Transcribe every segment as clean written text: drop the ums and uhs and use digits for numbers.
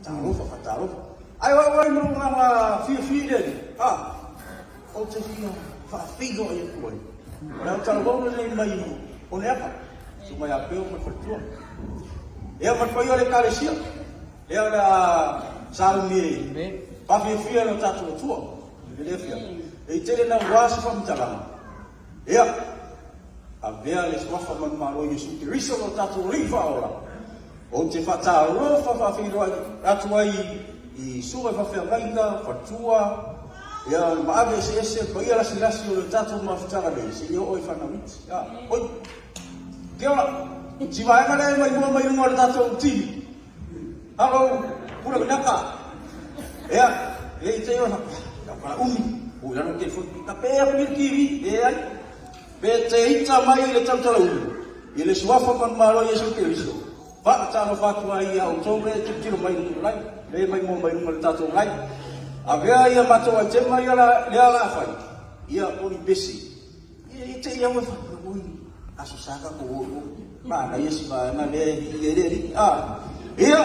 Faatalofa, faatalofa. Ae o au ai ma lou agaga fiafia i le Alii, a, ou te fia faafeiloai atu ai. O le autalavou lenei mai Oneaga, susu mai ia Peo ma le faletua. Ia ma le paia o le Ekalesia, lea o le a sauni e faafiafia i lo tatou Atua i lenei afiafi. E tele naua se faamatalaga, ia, avea le suafa manumalo o Iesu Keriso lo tatou Alii Faaola, ou te faatalofa faafeiloai atu ai i susuga i faafeagaiga, faletua, ia, maave eseese, paia lasilasi o le tatou mafutaga nei, seia oo i fanau iti. Ia, oi, kia ora, si vaega lea e maimoa mai luga o le tatou TV. Hello, pula vinaka. Ia, e i te iwa, tau kala umi, ui lalo te fui, ka pe aku i le TV, e ai. Pe te ita mai i le tautala umi, i le suafa manumalo Iesu Keriso, faatalofa atu ai ia outou lea e tilotilo mai i luga o le lea e maimoa mai luga o le tatou live. Avea ia matou aitema ia la, lea la fai, ia o ni pesi. Ia e te i au e whakapura oi, aso sa ka ko oi o, manaia si vaega lea e hiki ai le alii. A, ia,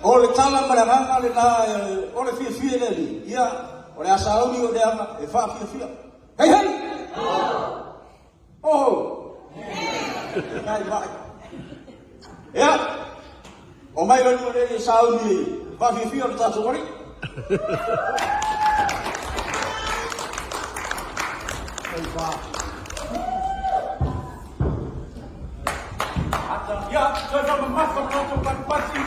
o le tala ma le agaga lena, o le fiafia i le alii, ia, o le a sauni o le aga e faafiafia. Hei hei! Oho! Nai vai. Ia, o mai lanu le sauni faafiafia o le tatou alii. Ia, toe faamamafa le tatou patipati.